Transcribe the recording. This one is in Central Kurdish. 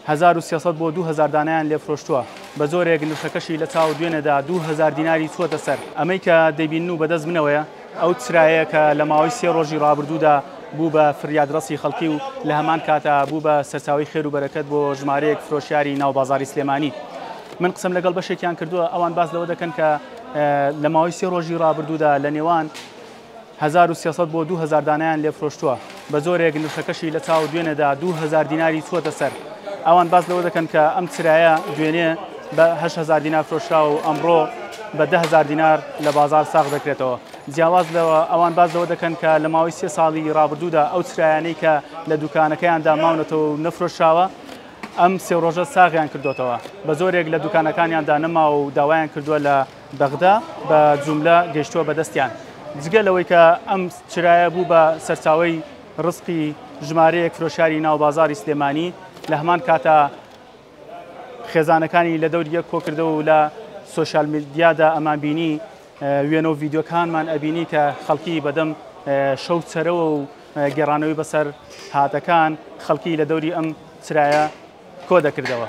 1300 بۆ 2000 دانەیان لێ فرۆشتووە، بە جۆرێک نرخەکەشی لە چاو دوێنێدا 2000 دیناری چووەتە سەر. ئەمەی کە دەیبینن و بەدەست منەوەیە ئەو چرایەیە کە لە ماوەی سێ ڕۆژی ڕابردوودا بوو بە فریادڕەسی خەڵکی و لە هەمان کاتا بوو بە سەرچاوەی خێر و بەرەکەت بۆ ژمارەیەک فرۆشیاری ناو بازاڕی سلێمانی. من قسەم لەگەڵ بەشێکیان کردووە، ئەوان باس لەوە دەکەن کە لە ماوەی سێ ڕۆژی ڕابردوودا لە نێوان 1300 بۆ 2000 دانەیان لێ فرۆشتووە، بە جۆرێک نرخەکەشی لە چاو دوێنێدا 2000 دیناری چووەتە سەر. ئەوان باس لەوە دەکەن کە ئەم چرایە دوێنێ بە 8000 دینار فرۆشراوە و ئەمڕۆ بە 10000 دینار لە بازاڕ ساغ دەکرێتەوە. جیاواز لەوە ئەوان باس لەوە دەکەن کە لە ماوەی سێ ساڵی ڕابردوودا ئەو چرایانەی کە لە دوکانەکەیاندا ماونەتەوە و نەفرۆشراوە ئەم سێ ڕۆژە ساغیان کردوتەوە، بە زۆرێک لە دوکانەکانیاندا نەماوە و داوایان کردووە لە بەغدا بە جوملە گەیشتووە بەدەستیان. جگە لەوەی کە ئەم چرایە بوو بە سەرچاوەی ڕزقی ژمارەیەک فرۆشیاری ناو بازاڕی سلێمانی، لە هەمان کاتا خێزانەکانی لە دەوری یەک کۆکردەوە و لە سۆشیال میدیادا ئەمان بینی وێنە و ڤیدیۆکانمان ئەبینی کە خەڵکی بەدەم شەو چەرەوە و گێڕانەوەی بەسەر هاتەکان خەڵکی لە دەوری ئەم چرایە کۆ دەکردەوە.